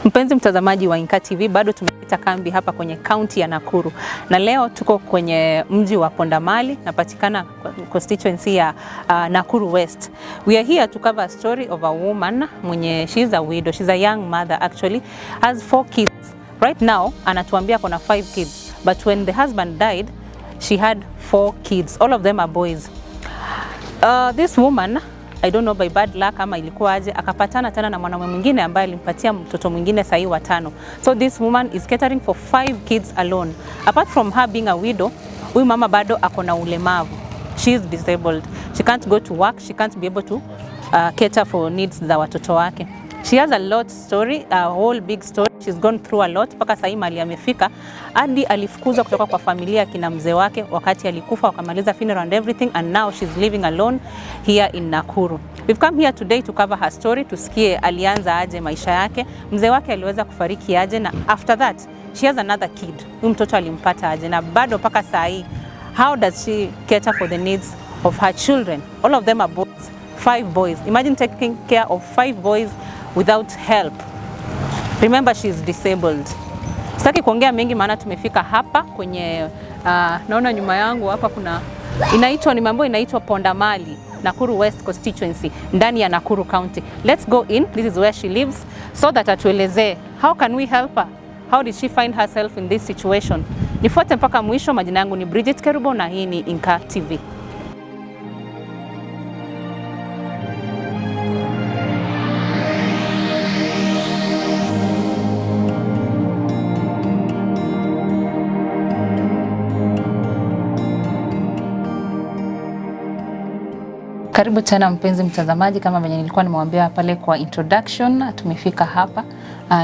Mpenzi mtazamaji wa Inka TV, bado tumekita kambi hapa kwenye kaunti ya Nakuru na leo tuko kwenye mji wa Pondamali, napatikana constituency ya Nakuru West. We are here to cover a story of a woman mwenye, she's a widow, she's a young mother actually, has four kids. Right now anatuambia kuna five kids, but when the husband died she had four kids, all of them are boys. This woman, I don't know by bad luck ama ilikuwa aje, akapatana tena na mwanaume mwingine ambaye alimpatia mtoto mwingine sahii watano. So this woman is catering for five kids alone. Apart from her being a widow, huyu mama bado ako na ulemavu. She is disabled. She can't go to work, she can't be able to cater for needs za watoto wake. She has a lot story, a whole big story. She's gone through a lot mpaka sahii mahali amefika, hadi alifukuzwa kutoka kwa familia kina mzee wake wakati alikufa, wakamaliza funeral and everything, and now she's living alone here in Nakuru. We've come here today to cover her story, tusikie alianza aje maisha yake, mzee wake aliweza kufariki aje, na after that she has another kid. Huyu mtoto alimpata aje, na bado mpaka saa hii how does she cater for the needs of her children? All of them are boys, five boys. Imagine taking care of five boys without help. Remember she is disabled. Sitaki kuongea mengi maana tumefika hapa kwenye naona nyuma yangu hapa kuna inaitwa, nimeambiwa inaitwa Pondamali, Nakuru West constituency ndani ya Nakuru County. Let's go in. This is where she lives so that atuelezee how can we help her? How did she find herself in this situation? Nifuate mpaka mwisho. Majina yangu ni Bridget Kerubo na hii ni Inka TV. Karibu tena mpenzi mtazamaji, kama venye nilikuwa nimewambia pale kwa introduction, tumefika hapa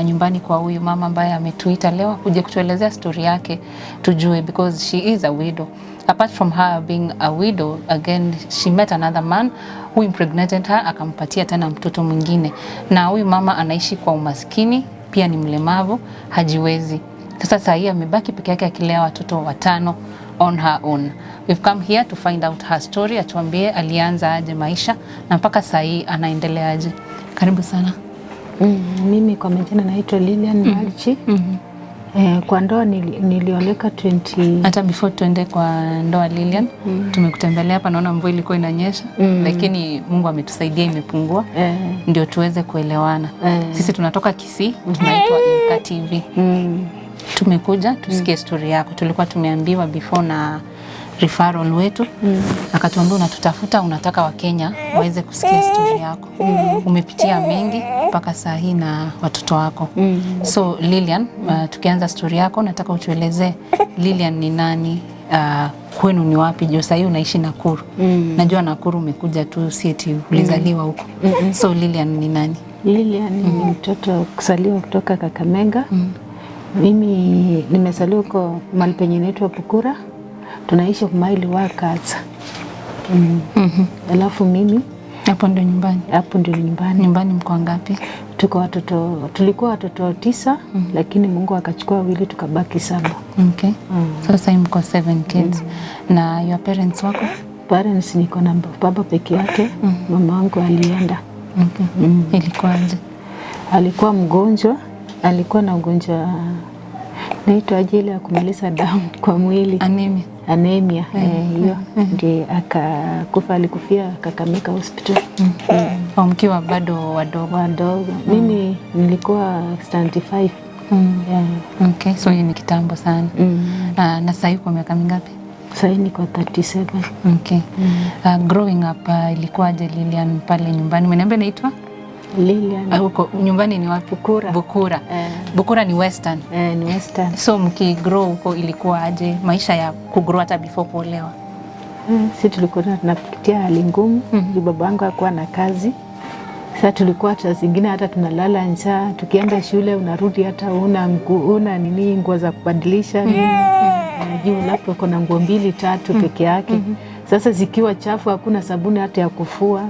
nyumbani kwa huyu mama ambaye ametuita leo kuja kutuelezea story yake tujue, because she is a widow. Apart from her being a widow, again she met another man who impregnated her, akampatia tena mtoto mwingine, na huyu mama anaishi kwa umaskini, pia ni mlemavu, hajiwezi. Sasa saa hii amebaki peke yake akilea watoto watano on her own. We've come here to find out her story, atuambie alianza aje maisha na mpaka saa hii anaendelea aje. Karibu sana. Mimi kwa majina naitwa Lilian Malchi. Kwa ndoa nilioleka 20. Hata before tuende kwa ndoa Lilian, tumekutembelea hapa, naona mvua ilikuwa inanyesha, lakini Mungu ametusaidia imepungua, ndio tuweze kuelewana. Sisi tunatoka Kisii, tunaitwa Inka TV. Tumekuja tusikie story yako. Tulikuwa tumeambiwa before na referral wetu, akatuambia unatutafuta, unataka Wakenya waweze kusikia story yako. Umepitia mengi mpaka saa hii na watoto wako. So Lilian, tukianza story yako, nataka utuelezee Lilian ni nani, kwenu ni wapi? Juu saa hii unaishi Nakuru. Najua Nakuru umekuja tu, si eti ulizaliwa huko. So Lilian ni nani? Lilian ni mtoto kusaliwa kutoka Kakamega. Mimi nimesaliwa huko mahali penye inaitwa Bukura, tunaishi Maili Workers. Alafu mimi Hapo ndio nyumbani. Hapo ndio nyumbani. Nyumbani mko ngapi? Tuko watoto, tulikuwa watoto 9, lakini Mungu akachukua wawili tukabaki 7. Okay. Sasa hii mko 7 kids. Na your parents wako? Parents niko na baba peke yake, mama wangu alienda. Okay. Ilikuwaje? Alikuwa mgonjwa, alikuwa na ugonjwa naitwa ajili ya kumaliza damu kwa mwili. Anemia. Anemia, hiyo ndiye akakufa, alikufia Kakamega Hospital. Mkiwa bado wadogo? Wadogo. Mimi nilikuwa standard 5. Yeah. Okay, so hii ni kitambo sana. Na sasa hivi kwa miaka mingapi? Sasa niko 37. Okay. Growing up ilikuwaje Lilian pale nyumbani? Umeniambia inaitwa? Lilian. Huko nyumbani ni wapi? Bukura. Bukura. Bukura ni Western. Ni Western. So mkigrow huko ilikuwa aje maisha ya kugrow hata before kuolewa? Si tulikuwa tunapitia hali ngumu. Juu baba yangu hakuwa na kazi. Sasa tulikuwa hata zingine hata tunalala njaa, tukienda shule unarudi hata una nguo, una nini, nguo za kubadilisha nini. Juu labda uko na nguo 2 3 peke yake. Sasa zikiwa chafu hakuna sabuni hata ya kufua.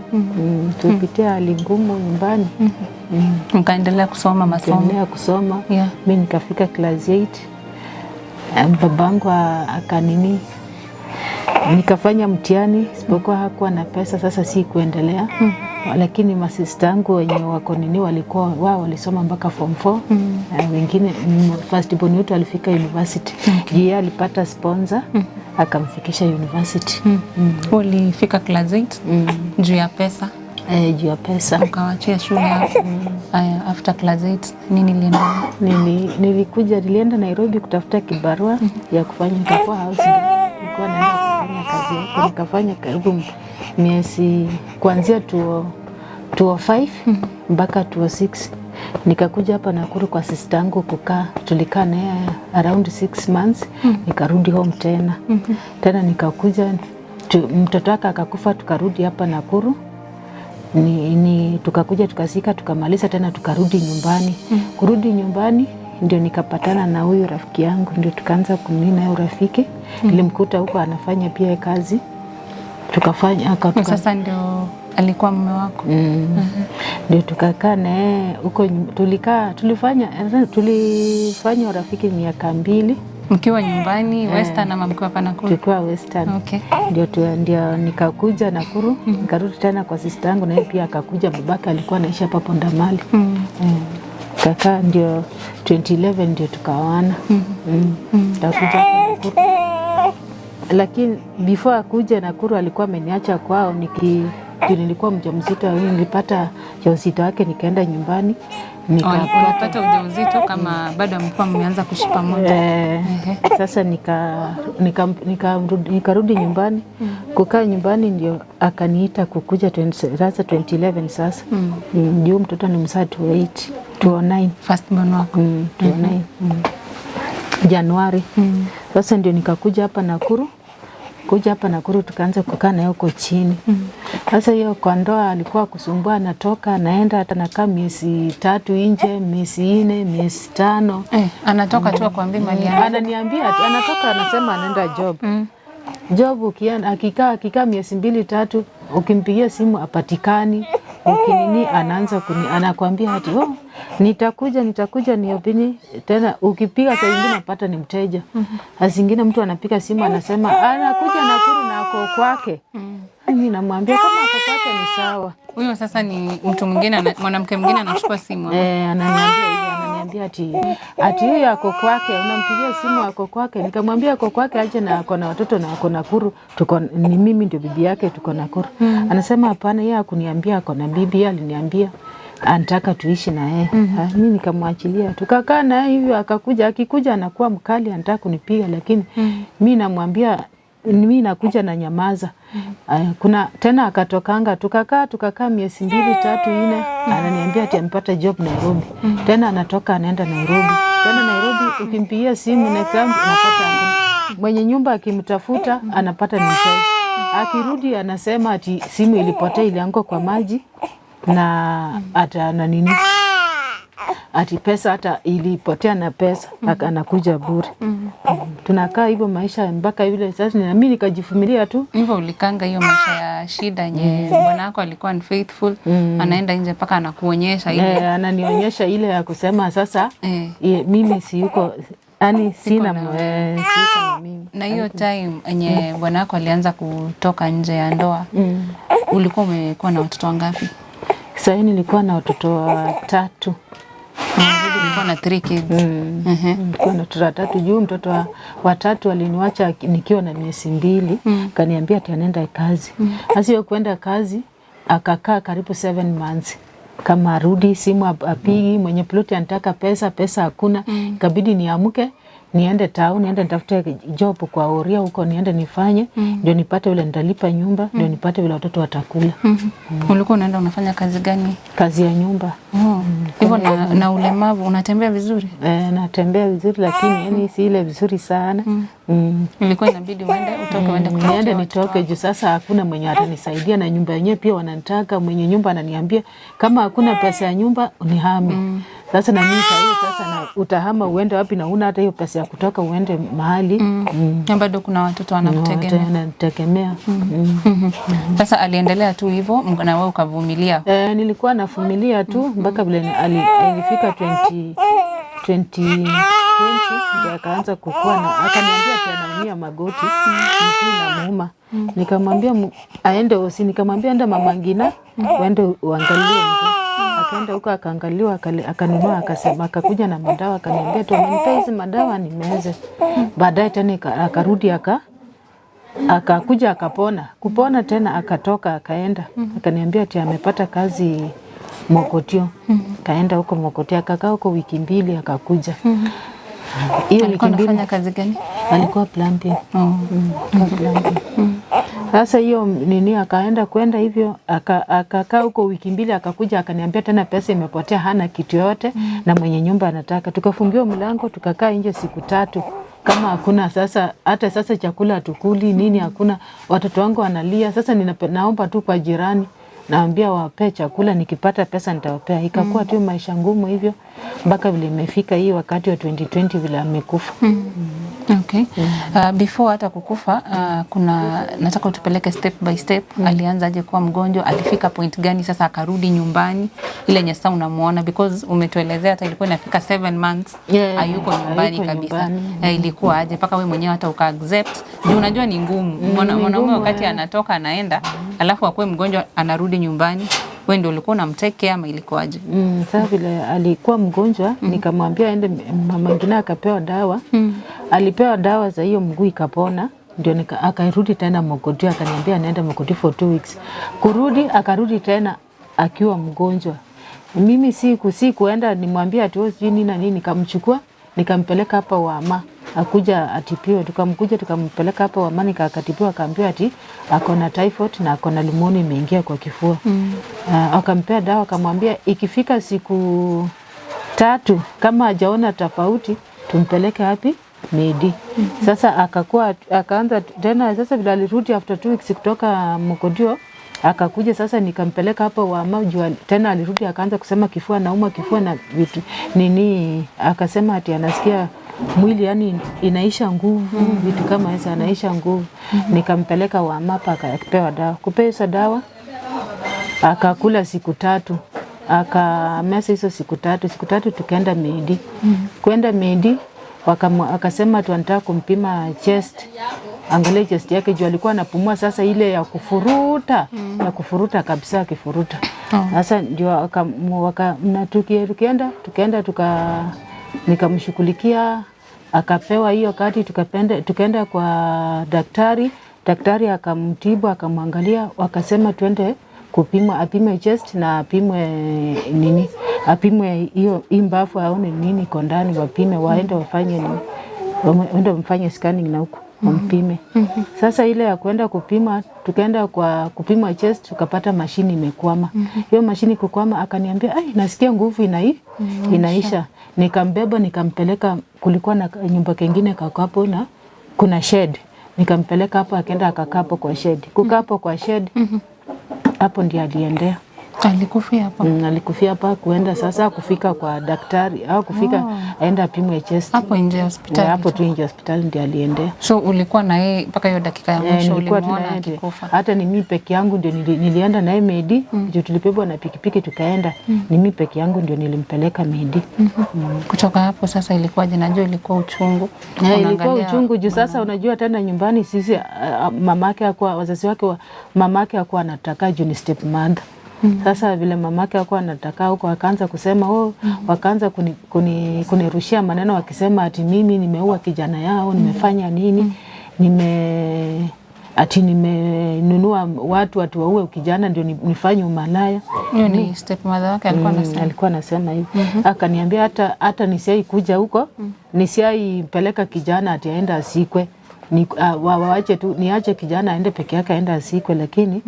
Tulipitia hali ngumu nyumbani. Mkaendelea kusoma masomo? Nikaendelea kusoma. Mimi nikafika class 8. Babangu akanini, nikafanya mtihani, isipokuwa hakuwa na pesa, sasa si kuendelea. Lakini masista yangu wenye wako nini walikuwa wao walisoma mpaka form 4. Wengine first born wetu alifika university. Yeye alipata sponsor akamfikisha university. Ulifika class 8 juu ya pesa? Eh, juu ya pesa. Ukawachia shule hapo. Aya, after class 8 nini iliendelea? Nilikuja, nilienda Nairobi kutafuta kibarua ya kufanya, nikakuwa house girl. Nilikuwa naenda kufanya kazi huko, nikafanya karibu miezi kuanzia 205 mpaka 206. Nikakuja hapa Nakuru kwa sister yangu kukaa, tulikaa naye around 6 months. Nikarudi home tena. Tena nikakuja mtoto wake akakufa, tukarudi hapa Nakuru ni tukakuja tukazika, tukamaliza, tena tukarudi nyumbani. Kurudi nyumbani ndio nikapatana na huyu rafiki yangu, ndio tukaanza kunini naye urafiki. Nilimkuta huko anafanya pia kazi, tukafanya Sasa ndio alikuwa mume wako? Ndio tukakaa naye huko tulikaa, tulifanya urafiki miaka 2. Mkiwa nyumbani Western ama mkiwa hapa Nakuru? Tukiwa Western. Ndio nikakuja Nakuru, nikarudi tena kwa sister yangu, na yeye pia akakuja. Babake alikuwa anaishi hapa Pondamali. Kaka ndio 2011 ndio tukaoana. Nikakuja hapa Nakuru. Lakini before akuja Nakuru alikuwa ameniacha kwao niki juu nilikuwa mjamzito, nilipata ujauzito wake nikaenda nyumbani nikapata. Ulipata ujauzito kama bado mlikuwa mmeanza kuishi pamoja? Eh, sasa nikarudi nyumbani. Kukaa nyumbani ndio akaniita kukuja 20, sasa 2011 sasa. Juu mtoto ni msaa 28, 2009. First born wako? 2009. Januari. Sasa ndio nikakuja hapa Nakuru. Kuja hapa Nakuru tukaanza kukaa naye huko chini. Sasa hiyo kwa ndoa alikuwa kusumbua, anatoka anaenda, hata nakaa miezi 3 nje, miezi 4, miezi 5. Eh, anatoka tu akwambie mali yake? Ananiambia tu, anatoka anasema anaenda job. Job ukienda, akikaa miezi 2 3, ukimpigia simu apatikani, ukinini anaanza anakwambia ati, "Oh, nitakuja, nitakuja niopini." Tena ukipiga saa nyingine unapata ni mteja. Saa zingine mtu anapiga simu anasema anakuja Nakuru na ako kwake. Mimi namwambia kama ako kwake ni sawa. Huyo sasa ni mtu mwingine, mwanamke mwingine anachukua simu, ama? Eh, ananiambia hivyo, ananiambia ati huyo ako kwake, unampigia simu ako kwake. Nikamwambia ako kwake aje na ako na watoto na ako Nakuru, tuko ni mimi ndio bibi yake, tuko Nakuru. Anasema hapana, yeye hakuniambia ako na bibi, yeye aliniambia anataka tuishi na yeye. Mm. Mimi nikamwachilia. Tukakaa naye hivyo, akakuja, akikuja anakuwa mkali, anataka kunipiga, lakini mi namwambia mi nakuja na nyamaza. Kuna tena akatokanga, tukakaa miezi 2 3 4, ananiambia ati amepata job Nairobi. Tena anatoka anaenda Nairobi. Tena Nairobi ukimpigia simu next time unapata hakuna. Mwenye nyumba akimtafuta anapata ni mteja. Akirudi anasema ati simu ilipotea, ilianguka kwa maji na ata na nini, ati pesa hata ilipotea na pesa, anakuja bure. Tunakaa hivyo maisha mpaka yule sasa, na mimi nikajivumilia tu. Hivyo ulikanga hiyo maisha ya shida yenye bwana wako alikuwa unfaithful, anaenda nje mpaka anakuonyesha ile. Eh, ananionyesha ile ya kusema sasa mimi siyuko, yani sina na siko na mimi. Na hiyo time yenye bwana wako alianza kutoka nje ya ndoa, ulikuwa umekuwa na watoto wangapi? Sasa nilikuwa na watoto watatu. Already ulikuwa na three kids. Nilikuwa na watoto watatu juu mtoto watatu aliniwacha nikiwa na miezi 2, kaniambia ati anaenda kazi. Sasa hiyo kwenda kazi akakaa karibu 7 months, kama arudi simu apigi, mwenye ploti anataka pesa, pesa hakuna. Ikabidi niamke niende town, niende nitafute job kwa Oria huko, niende nifanye ndio nipate vile nitalipa nyumba, ndio nipate vile watoto watakula. Ulikuwa unaenda unafanya kazi gani? Kazi ya nyumba. Oh. Hivyo na ulemavu unatembea vizuri? Eh, natembea vizuri lakini yani si ile vizuri sana. Ilikuwa inabidi uende utoke uende kutafutia Niende watoto nitoke wako. Juu sasa hakuna mwenye atanisaidia na nyumba yenyewe pia wananitaka. Mwenye nyumba ananiambia kama hakuna pesa ya nyumba nihame. Sasa na mimi saa hiyo sasa na utahama uende wapi na una hata hiyo pesa ya kutoka uende mahali? Na bado kuna watoto wanakutegemea. Wanategemea. Sasa aliendelea tu hivyo na wewe ukavumilia. Eh, nilikuwa navumilia tu mpaka vile ilifika 20 20 20 ndio akaanza kukua na akaniambia ati anaumia magoti, mguu inamuuma. Nikamwambia aende hosi, nikamwambia enda Mama Ngina uende uangalie mguu. Akaenda huko akaangaliwa, akanunua, akasema, akakuja na madawa, akaniambia tu amenipea hizi madawa nimeze. Baadaye tena akarudi akakuja akapona. Kupona tena akatoka akaenda. Akaniambia ati amepata kazi Mogotio. Kaenda huko Mogotio, akakaa huko wiki 2 akakuja. Hiyo wiki Alikuwa 2 anafanya kazi gani? Alikuwa plumbing. Oh. Alikuwa plumbing. Sasa hiyo nini akaenda kwenda hivyo akakaa huko wiki 2 akakuja akaniambia tena pesa imepotea, hana kitu yote na mwenye nyumba anataka. Tukafungiwa mlango tukakaa nje siku 3 kama hakuna sasa, hata sasa chakula hatukuli nini hakuna, watoto wangu wanalia. Sasa naomba tu kwa jirani, naambia wapee chakula, nikipata pesa nitawapea. Ikakuwa tu maisha ngumu hivyo mpaka vile imefika hii wakati wa 2020 vile amekufa. Okay. Before hata kukufa, kuna nataka utupeleke step by step. Alianza aje kuwa mgonjwa? Alifika point gani sasa akarudi nyumbani ile yenye sasa unamuona, because umetuelezea hata ilikuwa inafika 7 months hayuko nyumbani hayuko kabisa. nyumbani. Ilikuwa aje mpaka wewe mwenyewe hata uka accept? Juu unajua ni ngumu. Ni Mwanaume ngumu, wakati eh. anatoka anaenda, alafu akuwe mgonjwa anarudi nyumbani, wewe ndio ulikuwa unamtake care ama ilikuwaje? Sasa vile alikuwa mgonjwa nikamwambia aende Mama Ngina akapewa dawa. Alipewa dawa za hiyo mguu ikapona, ndio akarudi tena Mogotio, akaniambia anaenda Mogotio for 2 weeks. Kurudi akarudi tena akiwa mgonjwa. Mimi si kuenda nimwambie ati wewe sijui nini na nini, nikamchukua nikampeleka hapa Wama akuja atibiwe, tukamkuja tukampeleka hapa Wama akatibiwa, akaambiwa ati ako na typhoid na ako na pneumonia imeingia kwa kifua. Akampea dawa akamwambia ikifika siku 3 kama hajaona tofauti tumpeleke wapi? Medi. Sasa akaanza tena sasa vile alirudi after 2 weeks kutoka Mogotio akakuja sasa nikampeleka hapo Wama juu tena alirudi akaanza kusema kifua nauma, kifua na vitu nini, akasema ati anasikia mwili yani inaisha nguvu, vitu kama hizo, anaisha nguvu. Nikampeleka Wama hapa akapewa dawa. Kupewa hizo dawa akakula siku 3, akameza hizo siku 3, siku 3 tukaenda Medi. Kwenda Medi akasema tunataka kumpima chest, angalia chest yake juu alikuwa anapumua sasa ile ya kufuruta, ya kufuruta kabisa, akifuruta. Sasa ndio tukienda nikamshughulikia akapewa hiyo kadi, tukaenda kwa daktari, daktari akamtibu akamwangalia, wakasema tuende kupima, apime chest na apimwe nini, apimwe hiyo mbavu aone nini iko ndani, wapime waende wafanye nini, waende wamfanye scanning na huko wampime. Sasa ile ya kwenda kupima, tukaenda kwa kupima chest tukapata mashini imekwama. Hiyo mashini kukwama, akaniambia ai, nasikia nguvu inaisha. Nikambeba nikampeleka, kulikuwa na nyumba kengine kako hapo na kuna shed. Nikampeleka hapo, akaenda akakaa hapo kwa shed. Kukaa hapo kwa shed, hapo ndiye aliendea. Alikufia hapo? Alikufia hapa kuenda sasa kufika kwa daktari au kufika aenda apimwe chest. Hapo nje ya hospitali. Hapo tu nje ya hospitali ndiye aliendea. So ulikuwa na yeye mpaka hiyo dakika ya mwisho, Nilikuwa tu ulimuona na yeye. akikufa? Hata ni mimi peke yangu ndio nilienda naye Medi, ndio tulibebwa na pikipiki tukaenda. Ni mimi peke yangu ndio nilimpeleka Medi. Kutoka hapo sasa ilikuwaje? Najua ilikuwa uchungu. Ilikuwa Unaangalia uchungu juu sasa unajua tena nyumbani sisi mamake hakuwa, wazazi wake mamake hakuwa anataka juu ni step mother. Sasa vile mamake hakuwa anataka huko, akaanza kusema oh, wakaanza kunirushia maneno wakisema ati mimi nimeua kijana yao, nimefanya nini, ati nimenunua watu ati waue kijana ndio nifanye umalaya. Hiyo ni step mother wake alikuwa anasema. Alikuwa anasema hivi. Akaniambia hata nisiai kuja huko, nisiai peleka kijana ati aende asikwe. Waache tu, niache kijana aende peke yake aende asikwe, lakini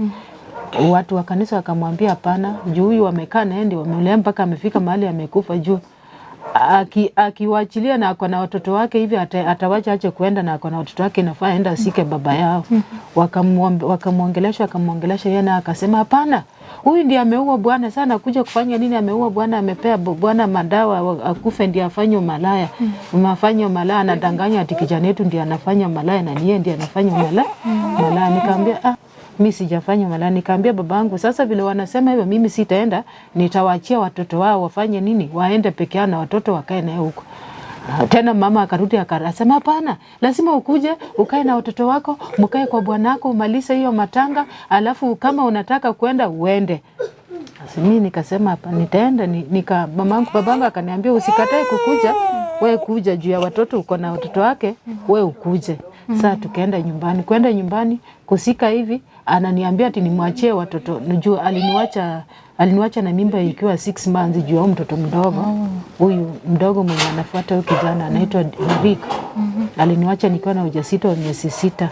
watu wa kanisa wakamwambia hapana, juu huyu wamekaa naye ndio wamemlea mpaka amefika mahali amekufa, juu akiwaachilia na ako na watoto wake hivi atawacha ache kuenda na ako na watoto wake, inafaa aenda asike baba yao. Wakamwongelesha yeye na akasema hapana, huyu ndiye ameua bwana, sana kuja kufanya nini? Ameua bwana, amepea bwana madawa akufe ndiye afanye umalaya. Afanye umalaya, anadanganya ati kijana yetu ndiye anafanya malaya na niye ndiye anafanya malaya. Nikamwambia mimi sijafanya malaya. Nikaambia babangu sasa vile wanasema hivyo mimi sitaenda, nitawaachia watoto wao wafanye nini, waende peke yao na watoto wakae naye huko. Tena mama akarudi akasema, hapana, lazima ukuje ukae na watoto wako, mkae kwa bwanako, umalize hiyo matanga, alafu kama unataka kwenda uende. Sasa mimi nikasema hapa nitaenda mamangu babangu akaniambia usikatae kukuja, we kuja juu ya watoto, uko na watoto wake, we ukuje. Sasa tukaenda nyumbani, kwenda nyumbani kusika hivi, ananiambia ati nimwachie watoto. Juu aliniwacha na mimba ikiwa 6 months juu ya huyu mtoto mdogo. Huyu mdogo mwenye anafuata huyu kijana anaitwa Rick. Aliniwacha nikiwa na ujauzito wa miezi 6.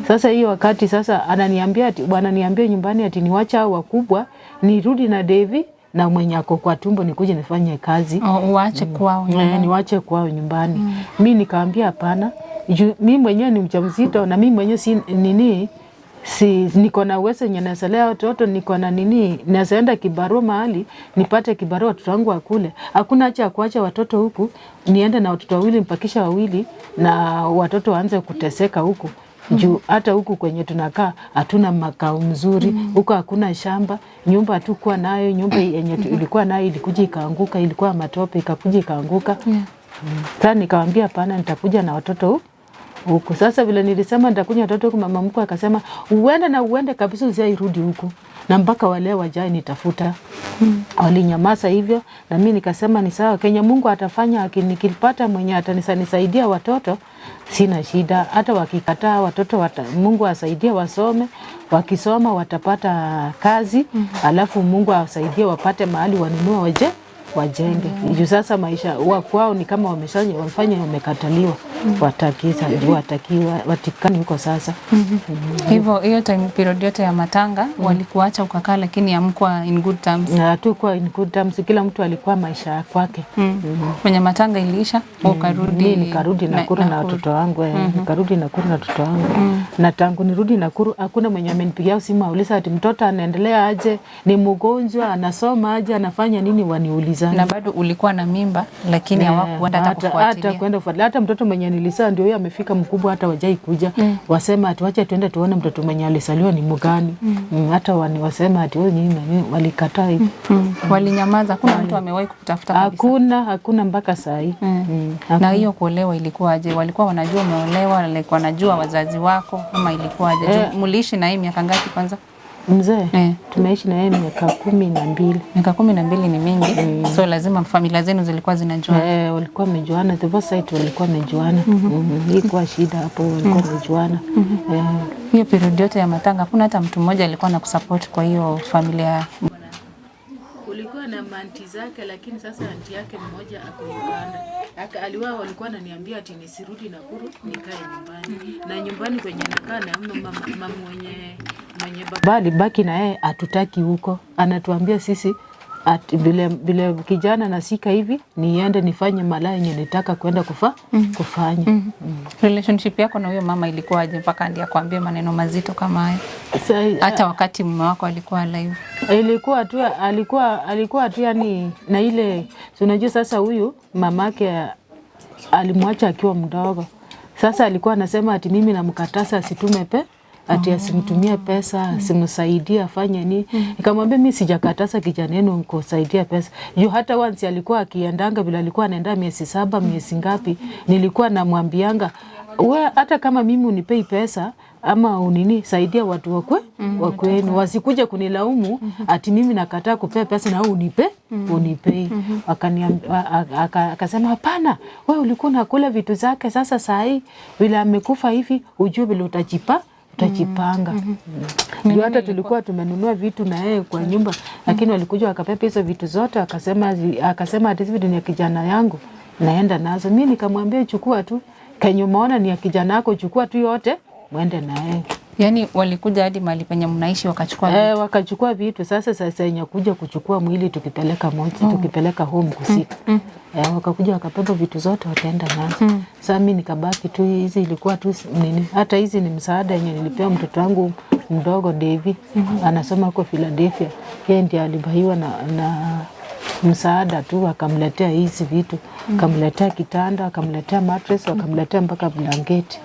Sasa hiyo wakati sasa ananiambia ati wananiambia nyumbani ati niwacha hao wakubwa nirudi na Devi na mwenye ako kwa tumbo nikuje nifanye kazi. Oh, uache kwao nyumbani. Niwache kwao nyumbani. Mi nikaambia hapana. Mi mwenyewe ni mjamzito na mi mwenyewe si nini, si niko na uwezo yenye naweza watoto, niko na nini, naweza enda kibarua mahali nipate kibarua watoto wangu wakule. Hakuna haja ya kuacha watoto huku niende na watoto wawili mpakisha wawili na watoto waanze kuteseka huku. Juu hata huku kwenye tunakaa hatuna makao mzuri, huko hakuna shamba, nyumba hatukuwa nayo, nyumba yenye ilikuwa nayo ilikuja ikaanguka, ilikuwa matope ikakuja ikaanguka. Sasa nikamwambia hapana, nitakuja na watoto huku. Sasa vile nilisema nitakuja watoto huku, mama mkwe akasema uende na uende kabisa, usiirudi huku, na mpaka wale wajai nitafuta. Walinyamaza hivyo, na mimi nikasema ni sawa, Kenya Mungu atafanya, nikipata mwenye atanisaidia watoto sina shida. Hata wakikataa watoto Mungu asaidie wasome, wakisoma watapata kazi, alafu Mungu awasaidie wapate mahali wanunue wajenge. Juu sasa maisha wa kwao ni kama wamefanya wamekataliwa. Watikani huko sasa. Hivyo hiyo time period yote ya matanga walikuacha ukakaa, lakini hamkuwa in good terms. Hatukuwa in good terms, kila mtu alikuwa maisha ya kwake. Kwenye matanga iliisha, ukarudi Mimi nikarudi Nakuru na watoto wangu, nikarudi Nakuru na watoto wangu. Na tangu nirudi Nakuru hakuna mwenye amenipigia simu auliza ati mtoto anaendelea aje, ni mgonjwa, anasoma aje, anafanya nini, waniulizane. Na bado ulikuwa na mimba lakini hawakuenda hata kufuatilia. Hata kwenda kufuatilia. Hata mtoto mwenye nilizaa ndio huyo amefika mkubwa, hata wajai kuja. Wasema ati wacha tuende tuone mtoto mwenye alisaliwa ni mgani. Hata wasema ati wewe nyinyi nini, walikataa hivyo. Walinyamaza, hakuna mtu amewahi kukutafuta kabisa. Hakuna mpaka saa hii. Na hiyo kuolewa ilikuwa aje? Walikuwa wanajua umeolewa, like wanajua wazazi wako ama ilikuwa aje? Mliishi na yeye miaka ngapi kwanza? Mzee, tumeishi na yeye miaka 12. Miaka 12 ni mingi. So lazima familia zenu zilikuwa zinajuana. Walikuwa wamejuana, the both side walikuwa wamejuana. Ilikuwa shida hapo, walikuwa wamejuana. Hiyo period yote ya matanga hakuna hata mtu mmoja alikuwa anakusupport kwa hiyo familia? Kulikuwa na manti zake, lakini sasa anti yake mmoja ako Uganda. Aliwa walikuwa ananiambia ati nisirudi Nakuru nikae nyumbani. Na nyumbani kwenye nakaa na mama mwenye baba alibaki na yeye hatutaki huko. Anatuambia sisi ati vile kijana nasika hivi niende nifanye malaya yenye nitaka kwenda kufanya. Relationship yako na huyo mama ilikuwa aje mpaka ndiye akwambie maneno mazito kama haya? Hata wakati mume wako alikuwa alive. Ilikuwa tu, alikuwa tu yani na ile, si unajua sasa huyu mamake alimwacha akiwa mdogo. Sasa alikuwa anasema ati mimi namkataza asitume ati asimtumie pesa, asimsaidie afanye nini. Nikamwambia mimi sijakataza kijana yenu kusaidia pesa. Juu hata once alikuwa akiendanga vile alikuwa anaenda miezi 7, miezi ngapi, nilikuwa namwambianga we hata kama mimi unipei pesa ama unini, saidia watu wakwenu, wasikuje kunilaumu ati mimi nakataa kupea pesa na wewe unipei. Akasema hapana, wewe ulikuwa unakula vitu zake, sasa saa hii vile amekufa hivi ujue vile utajipanga. Juu hata tulikuwa tumenunua vitu na yeye kwa nyumba, lakini walikuja wakapepa hizo vitu zote, akasema ati hizi vitu ni ya kijana yangu, naenda nazo. Mimi nikamwambia chukua tu, kenye umeona ni ya kijana yako, chukua tu yote muende na yeye. Yaani walikuja hadi mahali penye mnaishi wakachukua vitu? Wakachukua vitu. Sasa yenye kuja kuchukua mwili tukipeleka moja, tukipeleka home kusika. Wakakuja wakabeba vitu zote wakaenda nazo. Sasa mimi nikabaki tu, hizi ilikuwa tu nini? Hata hizi ni msaada yenye nilipewa mtoto wangu mdogo Devi. Anasoma huko Philadelphia. Yeye ndiye alibaiwa na msaada tu, akamletea hizi vitu, akamletea kitanda, akamletea mattress, akamletea mpaka blanketi.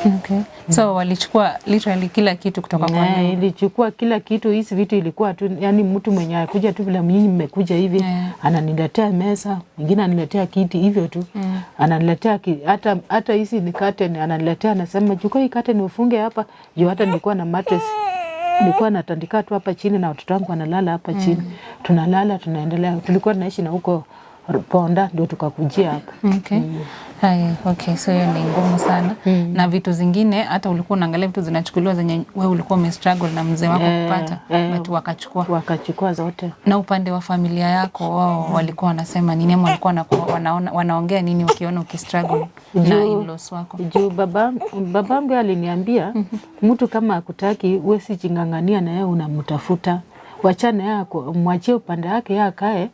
Okay. So walichukua literally kila kitu kutoka kwa nyumba. Ilichukua kila kitu. Hizi vitu ilikuwa tu, yani mtu mwenye akuja tu vile nyinyi mmekuja hivi, ananiletea meza, mwingine ananiletea kiti hivyo tu, ananiletea hata hizi ni curtain ananiletea, anasema chukua hii curtain ufunge hapa juu. Hata nilikuwa na mattress, nilikuwa natandika tu hapa chini na watoto wangu wanalala hapa chini, tunalala tunaendelea. Tulikuwa tunaishi na huko Ponda, ndio tukakujia hapa. Okay. Haya, okay, so hiyo ni ngumu sana. Na vitu zingine hata ulikuwa unaangalia vitu zinachukuliwa zenye wewe ulikuwa umestruggle na mzee wako kupata, but wakachukua. Wakachukua zote. Na upande wa familia yako wao walikuwa wanasema nini ama walikuwa wanaona wanaongea nini wakiona ukistruggle na in-laws wako? Juu babangu aliniambia mtu kama akutaki we si jing'ang'ania na yeye unamtafuta, wachana yeye, mwachie upande wake yeye akae,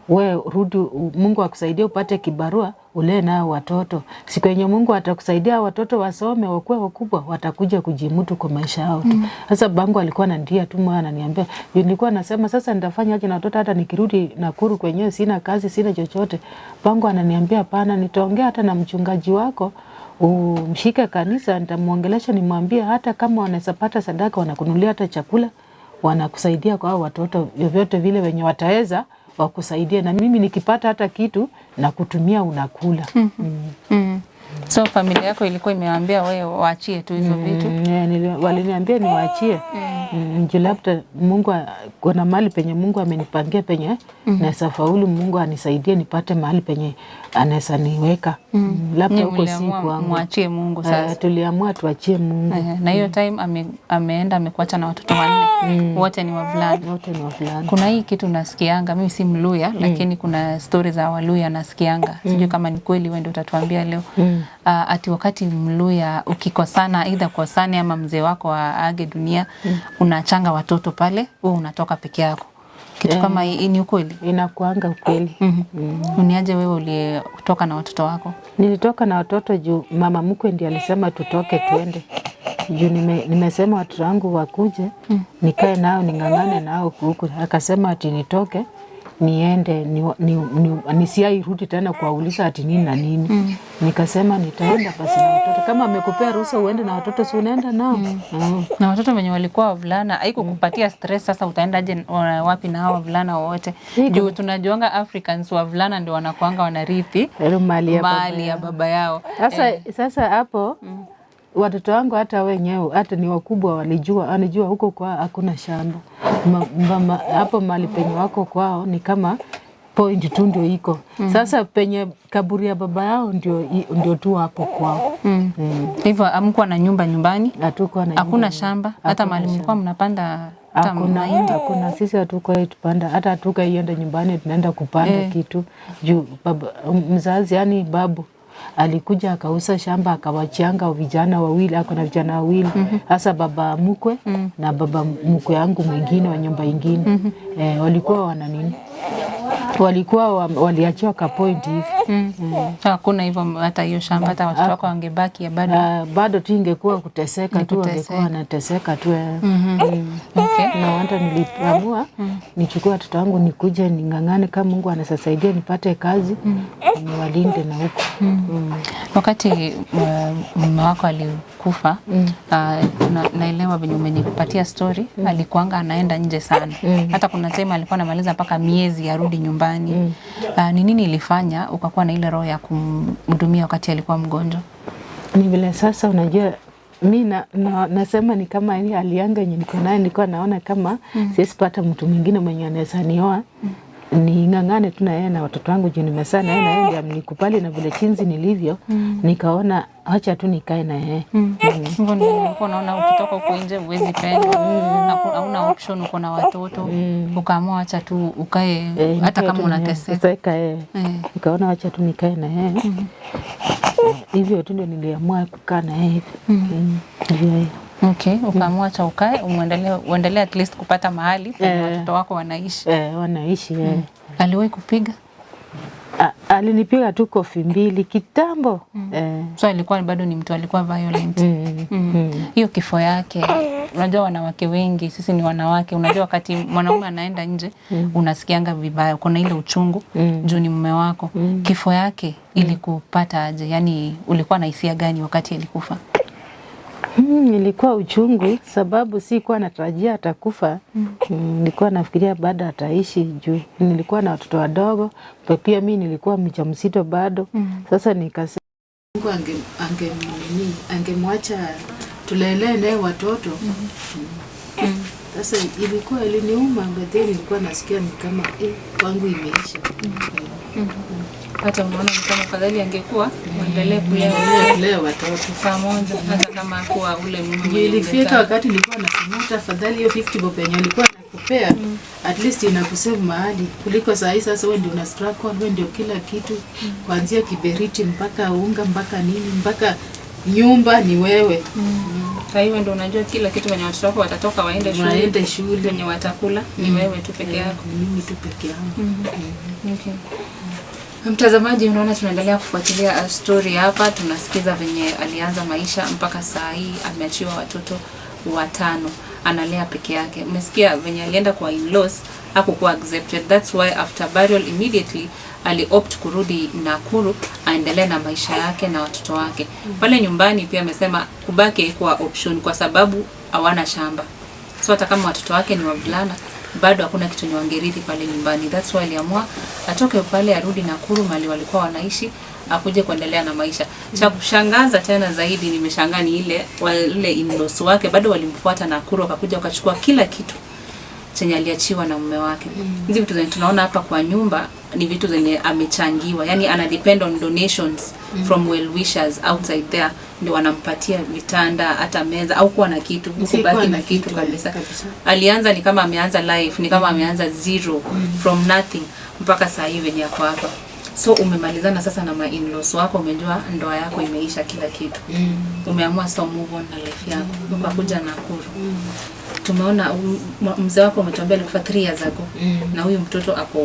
we rudi, Mungu akusaidie upate kibarua ulee nao watoto. Siku yenye Mungu atakusaidia watoto wasome wakuwe wakubwa, watakuja kujimutu kwa maisha yao tu. Sasa babangu alikuwa ananitia tu moyo, ananiambia juu nilikuwa nasema sasa nitafanya aje na watoto hata nikirudi Nakuru kwenyewe sina kazi, sina chochote. Babangu ananiambia hapana, nitaongea hata na mchungaji wako umshike kanisa, nitamuongelesha nimwambie, hata kama wanaweza pata sadaka wanakununulia hata chakula, wanakusaidia kwa hao watoto vyovyote vile wenye wataweza wakusaidie, na mimi nikipata hata kitu na kutumia unakula. So familia yako ilikuwa imewaambia wewe waachie tu hizo vitu? Waliniambia niwaachie, juu labda Mungu kuna mahali penye Mungu amenipangia penye naweza faulu, Mungu anisaidie nipate mahali penye anaweza niweka. Labda Nyinyi huko si mliamua kwangu. mwachie Mungu sasa. Tuliamua tuachie Mungu. Na hiyo time ameenda amekuacha na watoto wanne, wote ni wavulana. Wote ni wavulana. Kuna hii kitu nasikianga, mimi si Mluya, lakini kuna stori za Waluya nasikianga, sijui kama ni kweli, wewe ndio utatuambia leo. Ati wakati Mluya ukikosana, either kosane ama mzee wako aage dunia, unaachanga watoto pale, wewe unatoka peke yako. Kitu kama hii ni ukweli? Inakuanga ukweli. Uniaje wewe uliyetoka na watoto wako? Nilitoka na watoto juu mama mkwe ndiye alisema tutoke tuende. Juu nimesema watoto wangu wakuje nikae nao ning'ang'ane nao huku. Akasema ati nitoke niende nisiai rudi tena kuwauliza ati nini na nini. Nikasema nitaenda basi na watoto. Kama amekupea ruhusa uende na watoto, si unaenda nao? Na watoto wenye walikuwa wavulana haikukupatia stress? Sasa utaendaje wapi na hao wavulana wote? Juu tunajuanga Africans wavulana ndio wanakuanga wanarithi Mali ya baba mali ya baba yao. Sasa hapo watoto wangu hata wenyewe hata ni wakubwa walijua, wanajua huko kwao hakuna shamba. Hapo mahali penye wako kwao ni kama point tu ndio iko. Sasa penye kaburi ya baba yao ndio tu hapo kwao. Hivyo hamkuwa na nyumba nyumbani? Hatukuwa na Hakuna nyumba. shamba hata mahali mlikuwa mnapanda hata Hakuna, mahindi? hakuna. Sisi hatukuwahi tupanda, hata hatukaienda nyumbani tunaenda kupanda kitu juu baba mzazi, yani babu alikuja akauza shamba akawachianga vijana wawili, ako na vijana wawili hasa baba mkwe na baba mkwe yangu mwingine wa nyumba ingine. Walikuwa wana nini, walikuwa waliachiwa ka point hivi. Hakuna hivyo hata hiyo shamba, hata watoto wako wangebaki ya bado. Bado tu ingekuwa kuteseka Ni tu, wangekuwa kuteseka. wanateseka tu. Okay. Na hata niliamua nichukue watoto wangu nikuje ning'ang'ane, kama Mungu anasaidia nipate kazi, niwalinde na huko. Wakati mume wako alikufa, naelewa venye umenipatia story, alikuanga anaenda nje sana. Hata kuna time alikuwa anamaliza mpaka miezi arudi nyumbani. Ni nini ilifanya ukakuwa na ile roho ya kumhudumia wakati alikuwa mgonjwa? Ni vile sasa unajua mi nasema ni kama ile hali yangu yenye niko nayo, nilikuwa naona kama siwezi pata mtu mwingine mwenye anaweza nioa, ning'ang'ane tu na yeye na watoto wangu juu nimezaa na yeye, na yeye ndiye amnikubali na vile chinzi nilivyo, nikaona acha tu nikae na yeye. Hivyo ndio ulikuwa unaona ukitoka huko nje huwezi pendwa, hauna option, uko na watoto, ukaamua acha tu ukae hata Nikae kama tu na yeye. unateseka. Teseka, eh. Nikaona wacha tu nikae na yeye. Hivyo tu ndio niliamua kukaa na yeye hivi. Ndio hiyo. Okay, ukaamua acha ukae uendelee at least kupata mahali penye watoto wako wanaishi. Wanaishi. Aliwahi kupiga? Ah, Alinipiga tu kofi mbili kitambo. So alikuwa bado ni mtu alikuwa violent. Hiyo kifo yake, unajua wanawake wengi, sisi ni wanawake, unajua wakati mwanaume anaenda nje unasikianga vibaya, kuna ile uchungu juu ni mume wako. Kifo yake ilikupata aje? Yani ulikuwa na hisia gani wakati alikufa? Ilikuwa uchungu sababu sikuwa natarajia atakufa. Nilikuwa nafikiria bado ataishi juu nilikuwa na watoto wadogo, pia mi nilikuwa mjamzito bado. Sasa nikasema Mungu ange nini, angemwacha tulelee naye watoto. Sasa ilikuwa iliniuma, but then nilikuwa nasikia ni kama kwangu imeisha. Hata unaona ni kama afadhali angekuwa muendelee kulea Endelee kulea watoto. Pamoja hata kama kuwa ule mume Ndio mwenye ilifika ungetaka. Wakati nilikuwa nasema hata afadhali hiyo 50 bob yenye alikuwa nakupea, at least inakusave mahali kuliko saa hii. Sasa wewe ndio una struggle, wewe ndio kila kitu, kuanzia kiberiti mpaka unga mpaka nini mpaka nyumba ni wewe. Saa hiyo ndio unajua kila kitu, wenye watoto wako watatoka waende shule, Waende shule. Wenye watakula ni wewe tu peke yako. Ni mimi tu peke yangu. Okay. Mtazamaji, unaona tunaendelea kufuatilia story hapa, tunasikiza venye alianza maisha mpaka saa hii ameachiwa watoto watano, analea peke yake. Umesikia venye alienda kwa in-laws hakukuwa accepted. That's why after burial immediately ali opt kurudi Nakuru aendelee na maisha yake na watoto wake. Pale nyumbani pia amesema kubaki haikuwa option kwa sababu hawana shamba. So hata kama watoto wake ni wavulana bado hakuna kitu yenye wangerithi pale nyumbani. That's why aliamua atoke pale arudi Nakuru mahali walikuwa wanaishi akuje kuendelea na maisha. Cha kushangaza tena zaidi, nimeshangaa ni ile wale in-laws wake bado walimfuata Nakuru, wakakuja wakachukua kila kitu chenye aliachiwa na mume wake. Hizi vitu zenye tunaona hapa kwa nyumba ni vitu zenye amechangiwa, yani ana depend on donations from well wishers outside there, ndio wanampatia vitanda, hata meza au kuwa na kitu, Sikuwa kubaki na na kitu kitu, kabisa. Kabisa. Alianza ni kama ameanza life, ni kama ameanza zero from nothing mpaka saa hii venye ako hapa. So umemalizana sasa na ma in-laws wako, umejua ndoa yako imeisha, kila kitu. Umeamua so move on na life yako, ukakuja Nakuru. Tumeona mzee wako umetuambia alikufa 3 years ago na huyu mtoto ako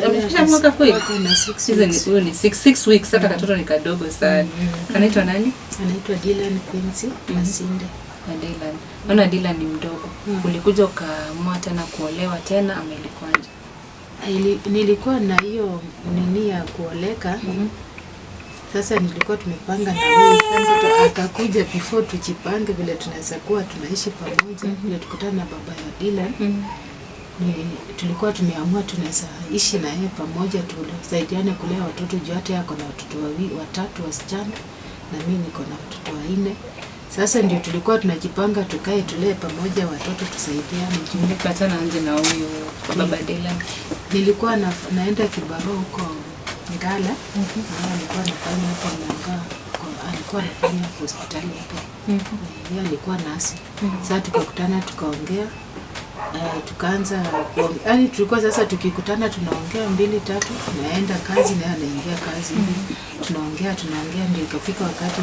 amefikisha mwaka kweli? Wako na 6 Hizi ni weeks. huyu ni 6 weeks, hata katoto ni kadogo sana. Kanaitwa nani? Anaitwa Dylan Quincy Masinde. Na Dylan. Naona Dylan ni mdogo. Ulikuja ukaamua tena kuolewa tena ama ilikuwaje? Nilikuwa na hiyo nini ya kuoleka. Sasa nilikuwa tumepanga na huyu mtoto akakuja before tujipange vile tunaweza kuwa tunaishi pamoja. Vile tukutana na baba ya Dylan, tulikuwa tumeamua tunaweza ishi na yeye pamoja, tusaidiane kulea watoto juu hata yeye ako na watoto watatu wasichana na mimi niko na watoto wanne. Sasa ndio tulikuwa tunajipanga tukae tulee pamoja watoto tusaidiane juu Mlipatana nje na huyu baba Dylan? Nilikuwa naenda kibarua huko Ngala. Na alikuwa anafanya hapo Ngala, alikuwa anafanya kwa hospitali hapo. Yeye alikuwa nasi. Sasa tukakutana tukaongea, tukaanza kuongea. Yaani tulikuwa sasa tukikutana tunaongea mbili tatu, naenda kazi naye anaingia kazi hivi. Tunaongea tunaongea, ndio ikafika wakati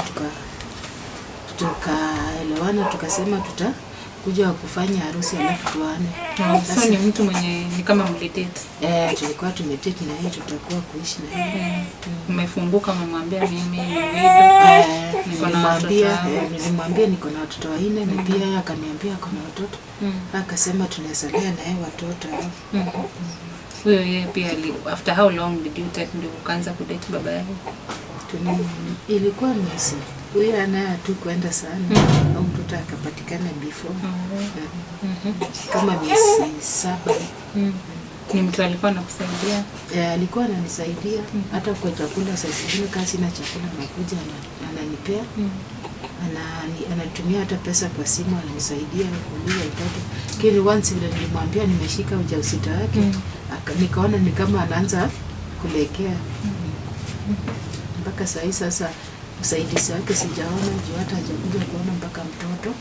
tukaelewana, tukasema tutakuja kufanya harusi alafu tuane. So ni mtu mwenye ni kama mlidate. Eh, tulikuwa tumedate na yeye tutakuwa kuishi na yeye. Mmefunguka, umemwambia mimi ni widow. Eh, Niko na watoto nilimwambia wangu. nilimwambia niko na watoto wanne na pia yeye akaniambia ako na watoto. Akasema tunaweza lea na yeye watoto alafu Huyo yeye pia after how long did you take ndio ukaanza kudate baba yake? Ilikuwa miezi, huyo anaye hatukuenda sana au mtoto akapatikana before. Kama miezi 7. Ni mtu alikuwa anakusaidia? Eh, alikuwa ananisaidia hata kwa chakula. Saa zingine kama sina chakula anakuja ananipea, anatumia hata pesa kwa simu, ananisaidia kuuliza mtoto. Lakini once vile nilimwambia nimeshika ujauzito wake, nikaona ni kama anaanza kulegea. Mpaka saa hii sasa usaidizi wake sijaona, juu hata hajakuja kuona mpaka mtoto.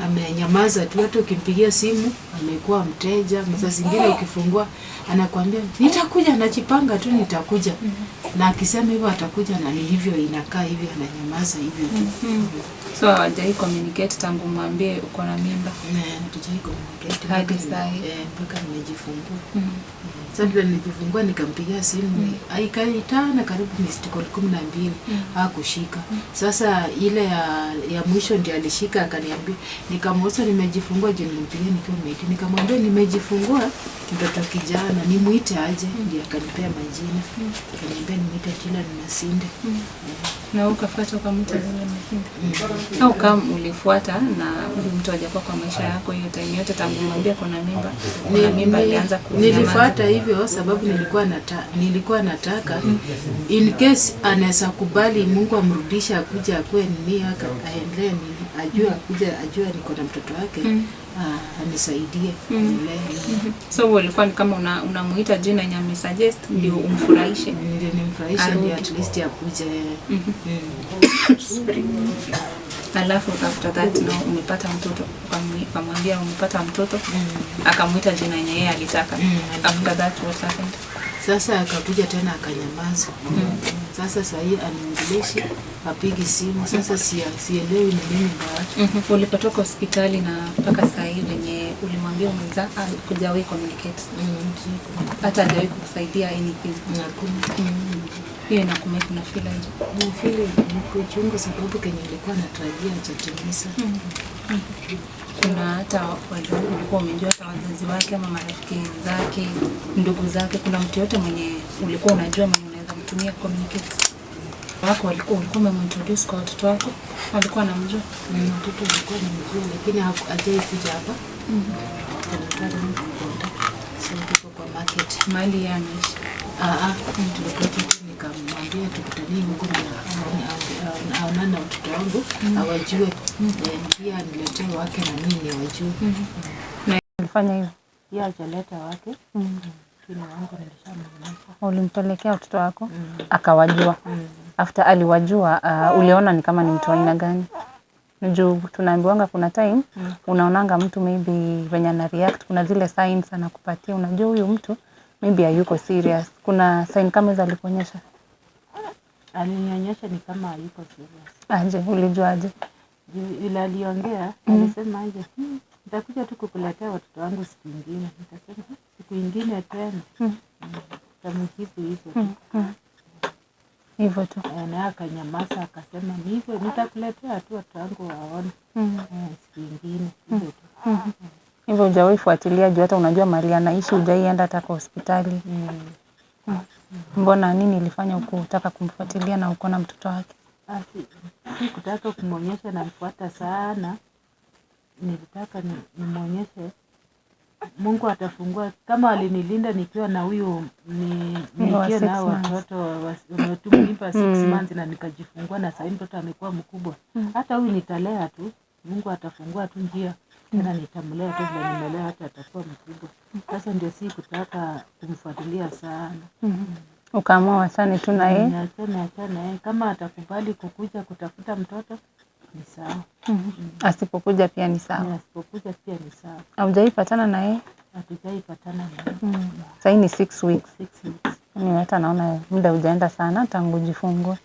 Amenyamaza tu, hata ukimpigia simu amekuwa mteja. Saa zingine ukifungua anakuambia nitakuja, najipanga tu nitakuja. Na akisema hivyo atakuja, na ni hivyo inakaa hivyo, ananyamaza hivyo tu. So hawajai communicate tangu mwambie uko na mimba? Na hatujai communicate Hadi mpaka saa hii. mpaka nimejifungua. Sasa vile nilijifungua nikampigia simu, aikaitana karibu missed call 12, hakushika. Sasa ile ya mwisho ndio alishika, akaniambia, nikamuuliza nimejifungua, juu nilimpigia nikiwa medi, nikamwambia nimejifungua mtoto kijana, nimuite aje? Ndio akanipea majina, akaniambia nimuite Dylan Masinde. Na ukafuata ukamwita Dylan Masinde? Au kama ulifuata na huyu mtu hajakuwa kwa maisha yako hiyo time yote tangu mwambia kuna mimba, kuna mimba alianza kunyamaza? Nilifuata hivyo sababu nilikuwa nataka in case anaweza kubali Mungu amrudishe akuje akue nini aka aendelee nini, ajue akuja ajue niko na mtoto wake, anisaidie anilee. So ulikuwa ni kama unamuita jina yenye amesuggest ndio umfurahishe? Ndio nimfurahishe, Arudi. Ndio at least akuje. Alafu after that now umepata mtoto, ukamwambia umepata mtoto, akamuita jina yenye yeye alitaka. After that what happened? Sasa akakuja tena akanyamaza. Sasa sahii aniongeleshi, apigi simu. Sasa sielewi ni nini mbaya. Ulipotoka hospitali na mpaka saa hii venye ulimwambia umezaa, hakujawahi communicate, hata hajawahi kukusaidia anything? Hakuna. Hiyo inakumake una feel aje? Nafeel niko uchungu sababu kenye nilikuwa natarajia hajatimiza. Kuna hata ulikuwa umejua hata wazazi wake ama marafiki zake, ndugu zake, kuna mtu yote mwenye ulikuwa unajua mwenye unaweza mtumia communicate wako, ulikuwa umemintroduce kwa watoto wako, walikuwa wanamjua? Mtoto alikuwa anamjua, lakini hajai kuja hapa. Anakaa huko Konda. So tuko kwa market. Mahali yeye anaishi? Tulikuwa tu, nikamwambia tukutanie huko na aonane na watoto wangu awajue. Pia aniletee wake na mimi niwajue. Na ulifanya hivyo? Yeye hajaleta wake. Lakini wangu nilishamwonyesha. Ulimpelekea watoto wako akawajua? After aliwajua, uliona ni kama ni mtu aina gani? Juu tunaambiwanga kuna time unaonanga mtu maybe venye ana react, kuna zile signs anakupatia, unajua huyu mtu maybe hayuko serious. Kuna sign kama hizo alikuonyesha? Alinionyesha ni kama hayuko serious. Aje, ulijua aje? Juu vile aliongea, alisema aje, nitakuja tu kukuletea watoto wangu siku ingine. Nikasema siku ingine tena. Nikamjibu hivyo tu. Hivyo tu. Na akanyamaza akasema ni hivyo, nitakuletea tu watoto wangu waone. Siku ingine hivyo tu. Hivyo hujawahi fuatilia juu hata unajua mahali anaishi, hujaienda hata kwa hospitali? Mbona, nini ilifanya ukutaka kumfuatilia na uko na mtoto wake? Basi si kutaka kumwonyesha namfuata sana, nilitaka nimwonyeshe Mungu atafungua kama alinilinda nikiwa na huyu Wa nikiwa 6 na months. watoto wametumimba 6 months na nikajifungua, na sahii mtoto amekuwa mkubwa. Hata huyu nitalea tu, Mungu atafungua tu njia tena, nitamlea tu vile nimelea, hata atakuwa mkubwa. Sasa ndio si kutaka kumfuatilia sana. Ukaamua wachane tu na yeye? Achane, achane yeye. Kama atakubali kukuja kutafuta mtoto ni sawa. Asipokuja pia ni sawa. Na asipokuja pia ni sawa. Haujaipatana na yeye? Hatujaipatana na yeye. Sahii ni 6 weeks. 6 weeks. Ni hata naona muda hujaenda sana tangu ujifungue.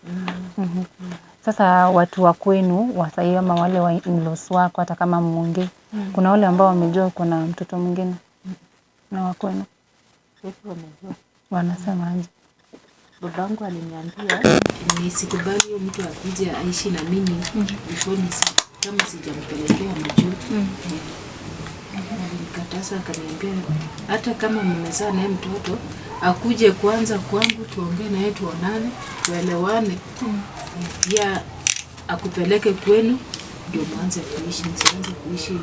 Sasa watu wa kwenu wa sahii ama wale wa in-laws wako, hata kama muongee, kuna wale ambao wamejua uko na mtoto mwingine na wa kwenu? Kwetu wamejua. Wanasema aje? Babangu aliniambia nisikubali huyo mtu akuje aishi na mimi before kama sijampelekea mjuu. Alinikataza, akaniambia hata kama mmezaa naye mtoto, akuje kwanza kwangu tuongee naye, tuonane, tuelewane, pia akupeleke kwenu ndio mwanze kuishi, msianze kuishi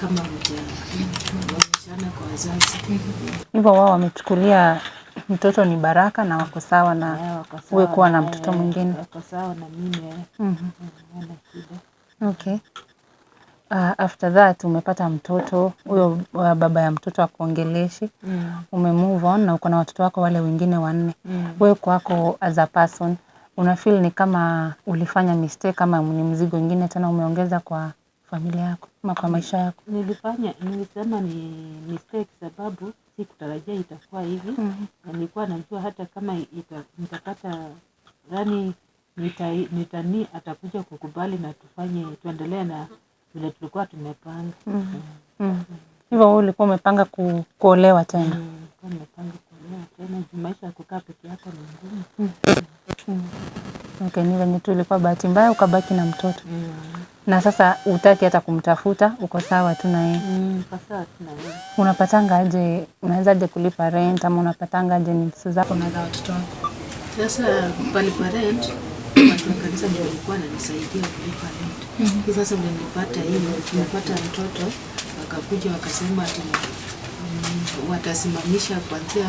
kama mjaonyeshana kwa wazazi. Hivyo wao wamechukulia mtoto ni baraka na wako sawa na Wako sawa uwe kuwa na na mtoto mwingine? Wako sawa na mimi. Hawana shida. Okay. After that umepata mtoto huyo, baba ya mtoto akuongeleshi, ume move on na uko na watoto wako wale wengine wanne. Wewe kwako as a person una feel ni kama ulifanya mistake kama ni mzigo ingine tena umeongeza kwa familia yako ama kwa maisha yako? Nilifanya, nilisema ni mistake sababu sikutarajia itakuwa hivi. Na nilikuwa najua hata kama nitapata yani nitani atakuja kukubali na tufanye tuendelee na vile tulikuwa tumepanga. Hivyo wewe ulikuwa umepanga kuolewa tena? Nilikuwa nimepanga kuolewa. kuendelea tena juu maisha ya kukaa peke yako ni ngumu. Okay, ni venye tu ilikuwa bahati mbaya ukabaki na mtoto. Na sasa utaki hata kumtafuta, uko sawa tu na yeye. Kwa sawa tu na yeye. Unapatanga aje, unaweza aje kulipa rent ama unapatanga aje needs zako na za watoto wako? Sasa palipa rent, watu wa kanisa ndio walikuwa wananisaidia kulipa rent. Hii sasa vile nilipata hiyo, nilipata mtoto, wakakuja wakasema ati watasimamisha kuanzia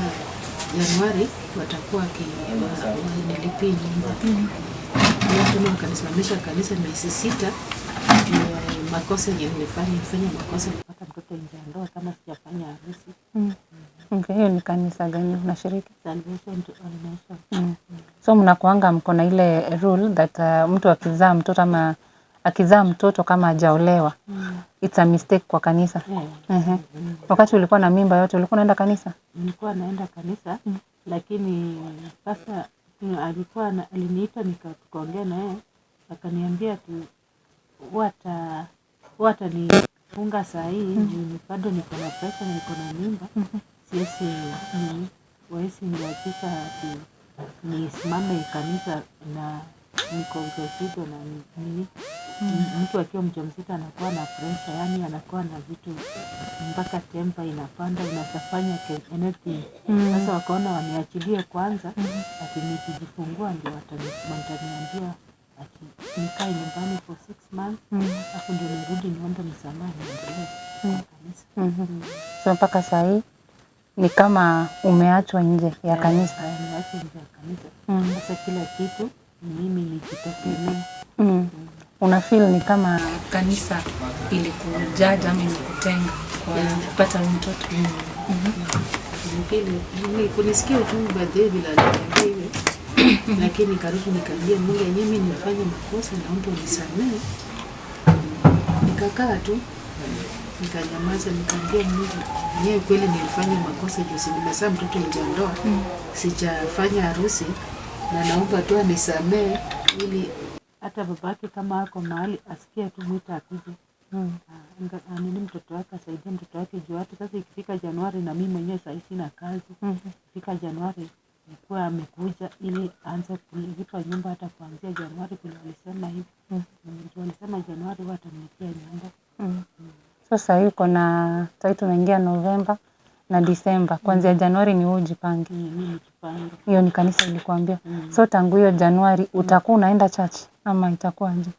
Januari, watakuwa wanilipii nyumba. Alafu tena wakanisimamisha kanisa miezi 6 juu ya makosa yenye nilifanya makosa kupata mtoto nje ya ndoa kama sijafanya harusi. Okay, hiyo ni kanisa gani unashiriki? Salvation to All Nations. So mnakuanga mko na ile rule that mtu akizaa mtoto ama akizaa mtoto kama hajaolewa, it's a mistake kwa kanisa. Wakati ulikuwa na mimba yote ulikuwa unaenda kanisa? Nilikuwa naenda kanisa, lakini sasa alikuwa aliniita tukaongea na yeye, akaniambia ati watanifunga saa hii juu bado niko na pressure na niko na mimba. Siwezi ni wawezi niachisha ati nisimame kanisa na niko ujauzito na nini. Mtu akiwa mjamzito anakuwa na pressure, yani anakuwa na vitu mpaka temper inapanda, inafanya anything. Sasa wakaona waniachilie kwanza, ati nikijifungua ndio wataniambia ati nikae nyumbani for 6 months, alafu ndio nirudi niombe msamaha niendelee kwa kanisa. So mpaka saa hii ni kama umeachwa nje ya kanisa. Nimeachwa nje ya kanisa. Sasa kila kitu mimi nijitegemee. Una feel ni kama kanisa ilikujaja ama ilikutenga kwa kupata huyu mtoto? Kunisikia uchungu by the way vile aliniambia hivyo. Lakini nikarudi nikaambia Mungu, yenyewe mimi nilifanya makosa, naomba unisamehe. Nikakaa tu nikanyamaza, nikaambia Mungu, yenyewe kweli nilifanya makosa juu si nimezaa mtoto nje ya ndoa, sijafanya harusi, na naomba tu anisamehe ili hata babake kama ako mahali asikie tu mwita akuje. Nini mtoto wake asaidie mtoto wake juu hata sasa ikifika Januari na mimi mwenyewe saa hii sina kazi. Ikifika Januari nikuwa amekuja ili aanze kulipa nyumba hata kuanzia Januari vile walisema hivi. Juu walisema Januari watanilipia nyumba. So saa hii uko na saa hii tunaingia Novemba na Disemba. Kuanzia Januari ni wewe ujipange. Mimi nijipange. Hiyo ni kanisa ilikuambia. So tangu hiyo Januari utakuwa unaenda church ama itakuwa aje?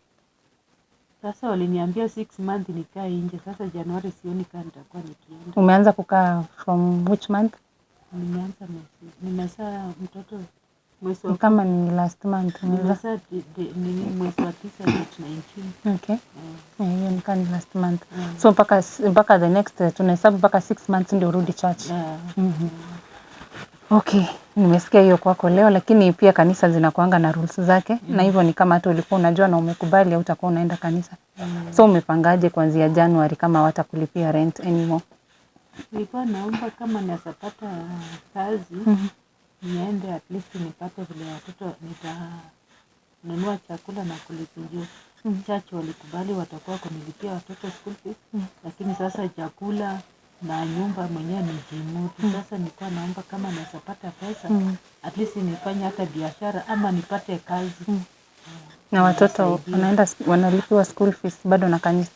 Sasa waliniambia 6 months nikae nje. Sasa Januari sioni kama nitakuwa nikienda. Umeanza kukaa from which month? Nimeanza mwezi. Nimezaa mtoto mwezi wa Kama ni last month umezaa. Nimezaa nini mwezi wa 9 date 19. Okay. Hiyo ni kama ni last month. So mpaka the next tunahesabu mpaka 6 months ndio urudi church. Okay, nimesikia hiyo kwako leo, lakini pia kanisa zinakuanga na rules zake. Na hivyo ni kama hata ulikuwa unajua na umekubali au utakuwa unaenda kanisa. So umepangaje kuanzia January kama hawatakulipia rent anymore? Nilikuwa naomba kama naweza pata kazi, niende at least nipate vile watoto nitanunua chakula na kulipia. Church walikubali watakuwa kunilipia watoto school fees, lakini sasa chakula na nyumba mwenyewe nijimudu. Sasa nilikuwa naomba kama naweza pata pesa, at least nifanye hata biashara ama nipate kazi. Na watoto wanalipiwa school fees bado na kanisa?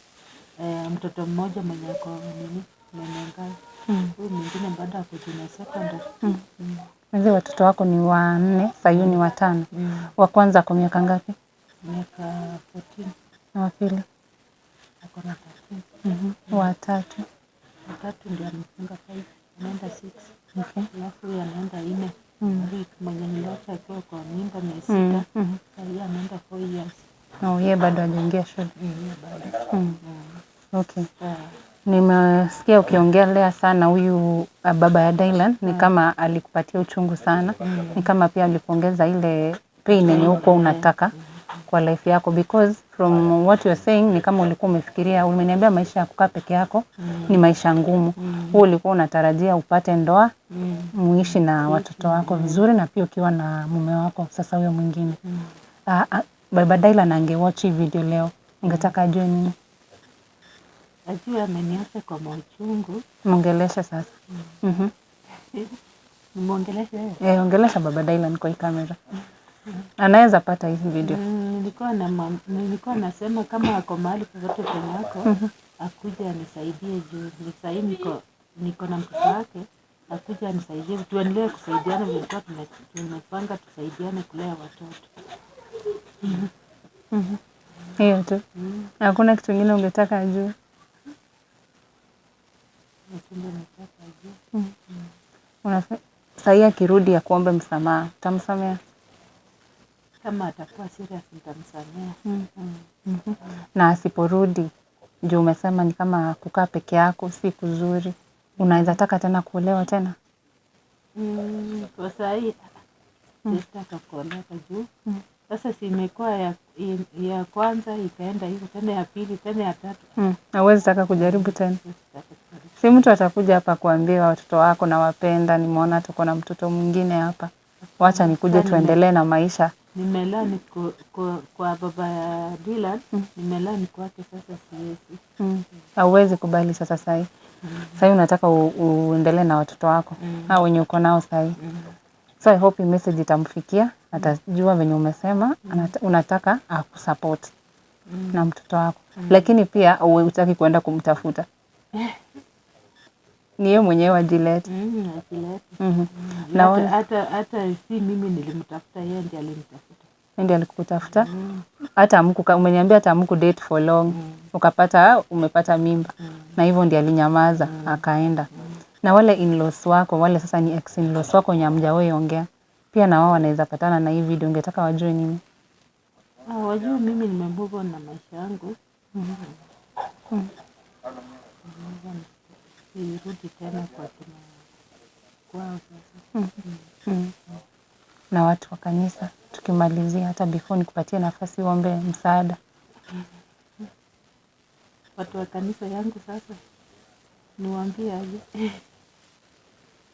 Mtoto mmoja mwenye ako nini, Menengai. Huyu mwingine bado ako junior secondary. Mzee, watoto wako ni 4, sasa hiyo ni 5. Wa kwanza kwa miaka ngapi? Miaka 14. Na wa pili? Ako na 13. Wa tatu? Wa tatu ndio amefunga 5, anaenda 6. Alafu huyu anaenda 4. Huyu mwenye niliacha akiwa kwa mimba miezi 6. Sasa yeye anaenda 4 years. Na yeye bado hajaingia shule? Yeye bado. Okay. Nimesikia ukiongelea sana huyu baba ya Dylan, ni kama alikupatia uchungu sana. Ni kama pia alikuongeza ile pain yenye uko unataka kwa life yako, because from what you're saying ni kama ulikuwa umefikiria, umeniambia maisha ya kukaa peke yako ni maisha ngumu. Wewe ulikuwa unatarajia upate ndoa, muishi na watoto wako vizuri, na pia ukiwa na mume wako sasa huyo mwingine. Baba Dylan angewatch hii video leo, ungetaka ajue nini? Ajue ameniacha kwa mauchungu. Mwongeleshe sasa. Nimuongeleshe yeye? Eh, ongelesha baba Dylan kwa hii kamera. Anaweza pata hii video. Nilikuwa nasema kama ako mahali popote penye ako, akuje anisaidie juu ni sahii niko na mtoto wake, akuje anisaidie, tuendelee kusaidiana vile tulikuwa tumepanga tusaidiane kulea watoto. Hiyo tu. Hakuna kitu kingine ungetaka ajue? Hiyo tu ndio nataka ajue. Sahii akirudi akuombe msamaha, utamsamea? Kama atakuwa serious nitamsamea. Na asiporudi, juu umesema ni kama kukaa peke yako si kuzuri, unaweza taka tena kuolewa tena? Kwa sahii sitaka kuoleka juu sasa si imekuwa ya kwanza ikaenda hivyo, tena ya pili, tena ya tatu. Hauwezi taka kujaribu tena? Sitaki kujaribu. Si mtu atakuja hapa kuambia watoto wako nawapenda, nimeona tuko na mtoto mwingine hapa, wacha nikuje tuendelee na maisha. Nimelearn kwa baba ya Dylan, nimelearn kwake, sasa siwezi. Hauwezi kubali sasa sahi. Sahi unataka uendelee na watoto wako au wenye uko nao sahi. So I hope hii message itamfikia, atajua venye umesema unataka akusupport na mtoto wako. Lakini pia hutaki kuenda kumtafuta. Ni yeye mwenyewe ajilete. Ajilete. Naona Hata si mimi nilimtafuta, yeye ndiye alinitafuta. Ndiye alikutafuta. Hata umeniambia hata hamku date for long. Ukapata umepata mimba. Na hivyo ndiye alinyamaza, akaenda. Na wale in-laws wako, wale sasa ni ex-in-laws wako wenye hamjawahi ongea, pia na wao wanaweza patana na hii video, ungetaka wajue nini? Wajue mimi nimemove on na maisha yangu. Nimemove on, sirudi tena kwa kina kwao sasa. Na watu wa kanisa, tukimalizia, hata before nikupatie nafasi uombe msaada. Watu wa kanisa yangu sasa niwaambie aje?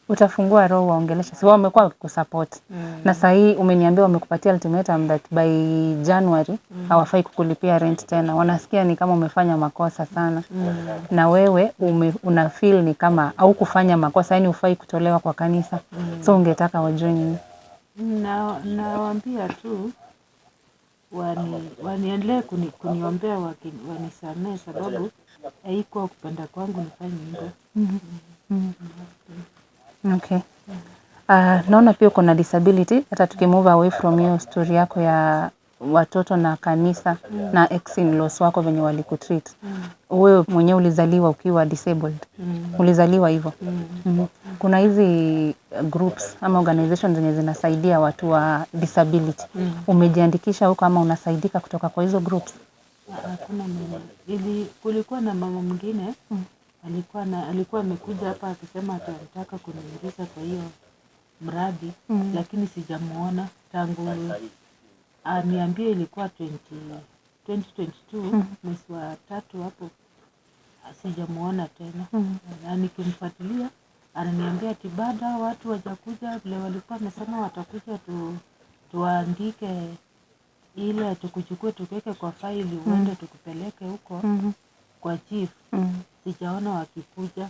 Utafungua roho waongelesha, si wao wamekuwa wakikusupport? Na sahii umeniambia wamekupatia ultimatum that by January hawafai kukulipia rent tena. Wanasikia ni kama umefanya makosa sana. Na wewe una feel ni kama au kufanya makosa, yani hufai kutolewa kwa kanisa. So ungetaka wajue nini? Nawaambia tu waniendelee kuniombea, wanisamee sababu haikuwa kupenda kwangu nifanye hivyo. Okay. Naona pia uko na disability, hata tukimove away from hiyo story yako ya watoto na kanisa na ex-in-laws wako venye walikutreat. Wewe mwenyewe ulizaliwa ukiwa disabled. Ulizaliwa hivyo. Kuna hizi groups ama organizations zenye zinasaidia watu wa disability. Umejiandikisha huko ama unasaidika kutoka kwa hizo groups? Hakuna mwenye. Kulikuwa na mama mwingine alikuwa amekuja hapa akisema ati anataka kuniingiza kwa hiyo mradi, lakini sijamuona tangu aniambie. Ilikuwa 2022 mwezi wa tatu hapo, sijamuona tena. Na nikimfuatilia ananiambia ati bado hao watu wajakuja, vile walikuwa wamesema watakuja tuandike ile tukuchukue tukuweke kwa faili uende tukupeleke huko kwa chief. Sijaona wakikuja.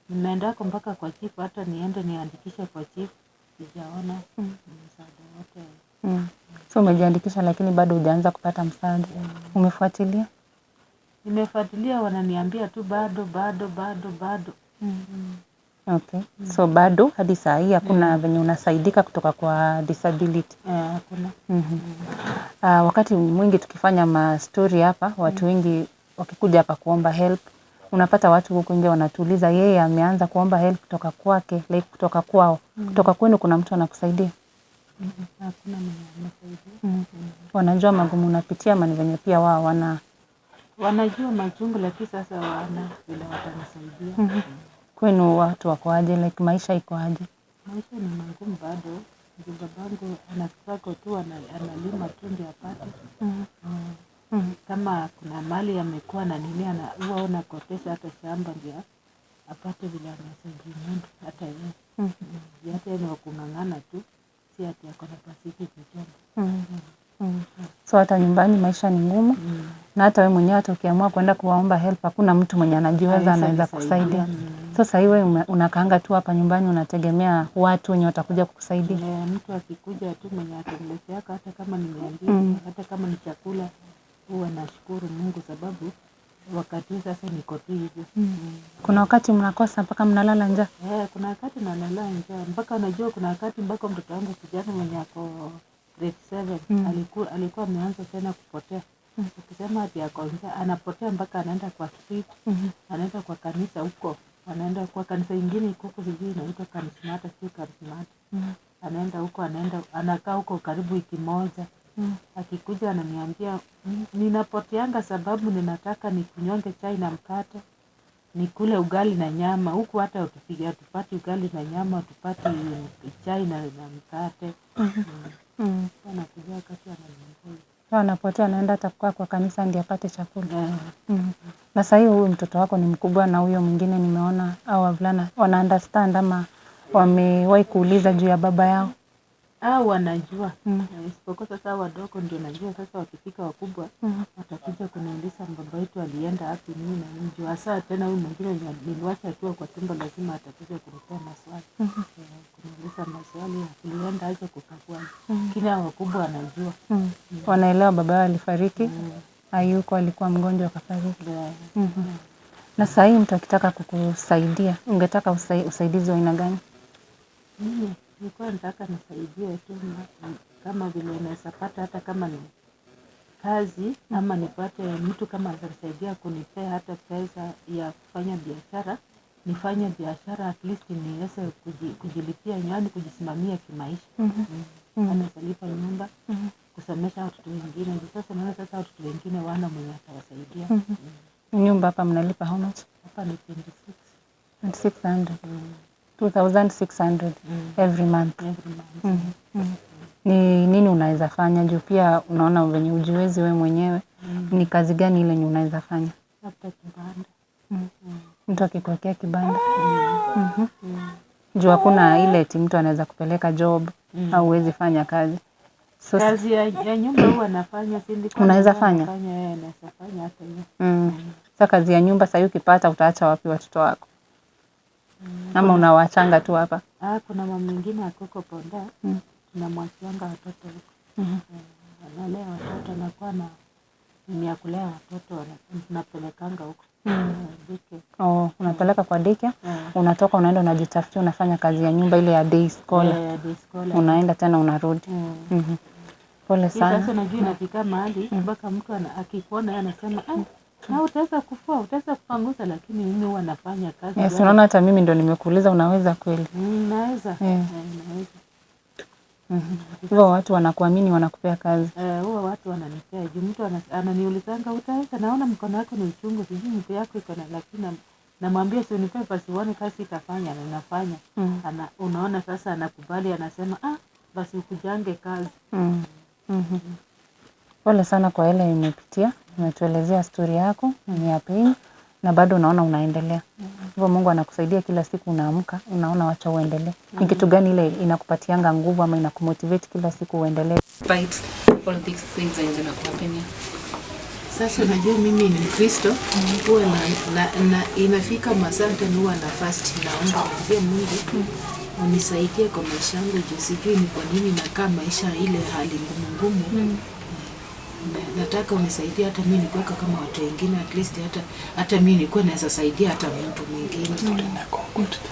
Nimeendako mpaka kwa chief, hata niende niandikishe kwa chief, sijaona msaada wote. So umejiandikisha lakini bado hujaanza kupata msaada. Umefuatilia? Nimefuatilia, wananiambia tu bado, bado, bado, bado. Okay. So bado hadi saa hii hakuna venye unasaidika kutoka kwa disability. Eh, hakuna. Wakati mwingi tukifanya ma story hapa, watu wengi wakikuja hapa kuomba help, unapata watu huku nje wanatuuliza yeye ameanza kuomba help kutoka kwake, like kutoka kwao. Kutoka kwenu kuna mtu anakusaidia? Hakuna mwenye amesaidia. Wanajua magumu unapitia ama ni venye pia wao wana Wanajua machungu, lakini sasa wana vile watanisaidia. Kwenu watu wako aje, like maisha iko aje? Maisha ni magumu bado. Juu babangu ana struggle tu, analima tu ndio apate. Kama kuna mali amekuwa na nini, huwa anakopesha hata shamba ndio apate vile anajimudu hata yeye. Hata yeye ni wa kung'ang'ana tu, si ati ako na pasiki chochote. So hata nyumbani maisha ni ngumu na hata wewe mwenyewe hata ukiamua kwenda kuwaomba help hakuna mtu mwenye anajiweza Hawezi anaweza nisaidia. kusaidia. So sasa hivi unakaanga tu hapa nyumbani unategemea watu wenye watakuja kukusaidia. Eh, mtu akikuja tu mwenye atanileteaka hata kama ni 200, hata kama ni chakula, huwa nashukuru Mungu sababu wakati huu sasa niko tu hivyo. Kuna wakati mnakosa mpaka mnalala njaa. Eh, kuna wakati nalala njaa mpaka unajua, kuna wakati mpaka mtoto wangu kijana mwenye ako grade 7 alikuwa ameanza tena kupotea. Ukisema ati ako njaa, anapotea mpaka anaenda kwa street, anaenda kwa kanisa huko, anaenda kwa kanisa ingine iko huko, sijui inaitwa Karismata, sijui Karismata. Anaenda huko, anaenda anakaa huko karibu wiki moja. Akikuja ananiambia, "Ninapoteanga sababu ninataka nikunyonge chai na mkate, nikule ugali na nyama. Huku hata utupiga hatupati ugali na nyama, hatupati chai na mkate." Anakuja wakati ananiambia hivyo. So anapotea anaenda hata kukaa kwa kanisa ndiye apate chakula. Eh. Na sasa hivi huyu mtoto wako ni mkubwa na huyo mwingine nimeona au wavulana wana understand ama wamewahi kuuliza juu ya baba yao? Au wanajua. Isipokuwa sasa wadogo ndio najua sasa wakifika wakubwa watakuja kuniuliza baba yetu alienda wapi nini na nini. Juu hasa tena huyu mwingine niliwacha akiwa kwa tumbo, lazima atakuja kunipea maswali. Kuniuliza maswali ya kulienda aje kukakua. Kila wakubwa wanajua. Wanaelewa baba yao alifariki, hayuko, alikuwa mgonjwa akafariki. Na sasa hii mtu akitaka kukusaidia, ungetaka usaidizi wa aina gani? Mimi nilikuwa nataka nisaidiwe tu kama vile naweza pata hata kama ni kazi ama nipate mtu kama atanisaidia kunipea hata pesa ya kufanya biashara, nifanye biashara at least niweze kujilipia, yaani kujisimamia kimaisha. Naweza lipa nyumba, kusomesha watoto wengine. Sasa naona sasa watoto wengine wana mwenye atawasaidia. Nyumba hapa mnalipa how much? Hapa ni 26. 2600. 2600 every month. Every month. Ni nini unaweza fanya juu pia unaona venye ujiwezi we mwenyewe? Ni kazi gani ile yenye unaweza fanya? Labda kibanda. Mtu akikuwekea kibanda. Juu hakuna ile eti mtu anaweza kupeleka job au huwezi fanya kazi. So, Kazi ya nyumba huwa nafanya, si nilikuwa Unaweza nilikuwa fanya? nafanya, eh, naweza fanya hata hiyo. Sasa kazi ya nyumba sasa ukipata utaacha wapi watoto wako? Ama unawachanga tu hapa? Ah, kuna mama mwingine akoko Ponda, tunamwachianga watoto huko. Analea watoto, anakuwa na nini ya kulea watoto, tunapelekanga huko. Daycare. Oh, unapeleka kwa daycare, unatoka unaenda unajitafutia, unafanya kazi ya nyumba ile ya day scholar. Eh, day scholar. Unaenda tena unarudi. Pole Hii sasa sana. unajua inafika mahali mpaka mtu akikuona yeye anasema, ah, na utaweza kufua, utaweza kupanguza, lakini mimi huwa nafanya kazi. Yes, unaona hata mimi ndo nimekuuliza unaweza kweli. Naweza. Naweza. Hivyo watu wanakuamini wanakupea kazi. Huwa watu wananipea juu mtu ananiulizanga utaweza, naona mkono wako ni uchungu, sijui mguu yako iko na, lakini namwambia si unipe basi uone kazi itafanya, na nafanya. Unaona sasa anakubali, anasema ah, basi ukujange kazi. Pole sana kwa yale umepitia. Umetuelezea story yako ni ya pain na bado unaona unaendelea. Hivyo Mungu anakusaidia kila siku unaamka, unaona wacha uendelee. Ni kitu gani ile inakupatianga nguvu ama inakumotivate kila siku uendelee? Despite all these things zenye zinakuhappenia. Sasa unajua mimi ni Mkristo, huwa na inafika masaa hata huwa na fast, naomba naambia Mungu unisaidie kwa maisha yangu juu sijui ni kwa nini nakaa maisha ile hali ngumu ngumu. Nataka unisaidie hata mimi nikuweka kama watu wengine, at least hata mimi nikuwe naweza saidia hata mtu mwingine.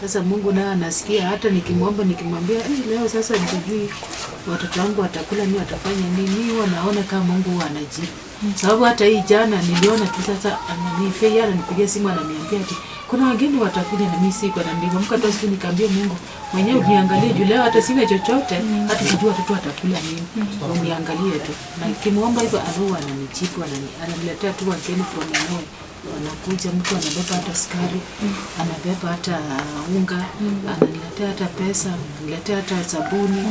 Sasa Mungu naye anasikia, hata nikimwomba nikimwambia, leo sasa sijui watoto wangu watakula nini, watafanya nini, huwa naona kama Mungu huwa anajibu. Sababu hata hii jana niliona tu sasa ananifei, ananipigia simu ananiambia ati kuna wageni watakuja na mimi siko, na niliamka tu siku nikaambia Mungu mwenyewe uniangalie juu leo hata sina chochote, hata sijui watoto watakula nini, uniangalie tu. Na nikimuomba hivyo huwa ananijibu, ananiletea tu wageni from nowhere. Wanakuja, mtu anabeba hata sukari, anabeba hata unga, ananiletea hata pesa, ananiletea hata sabuni.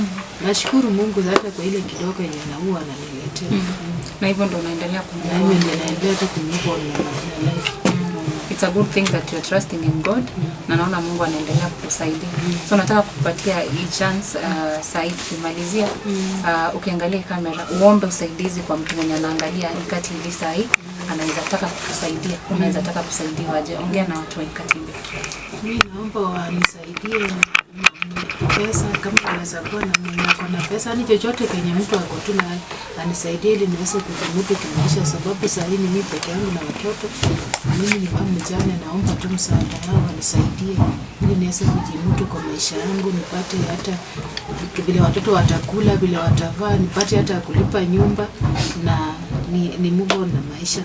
Nashukuru Mungu hata kwa ile kidogo yenye huwa ananiletea. Na hivyo ndio unaendelea Na hivyo ndio naendelea tu kumove on na life. It's a good thing that you're trusting in God na naona Mungu anaendelea kukusaidia. So nataka kukupatia hii chance saa hii tukimalizia, ukiangalia kamera uombe usaidizi kwa mtu mwenye anaangalia Nyika TV saa hii anaweza taka kukusaidia. Unaweza taka kusaidiwa aje? Ongea na watu wa Nyika TV. Mi naomba wanisaidie pesa, kama naweza kuwa na mwenye ako na pesa, yani chochote kenye mtu ako tu na anisaidie ili niweze kujimudu kimaisha, sababu saa hii ni mimi peke yangu na watoto, na mimi ni mama mjane. Naomba tu msaada wao wanisaidie ili niweze kujimudu kwa maisha yangu, nipate hata vile watoto watakula, vile watavaa, nipate hata kulipa nyumba na ni move on na maisha.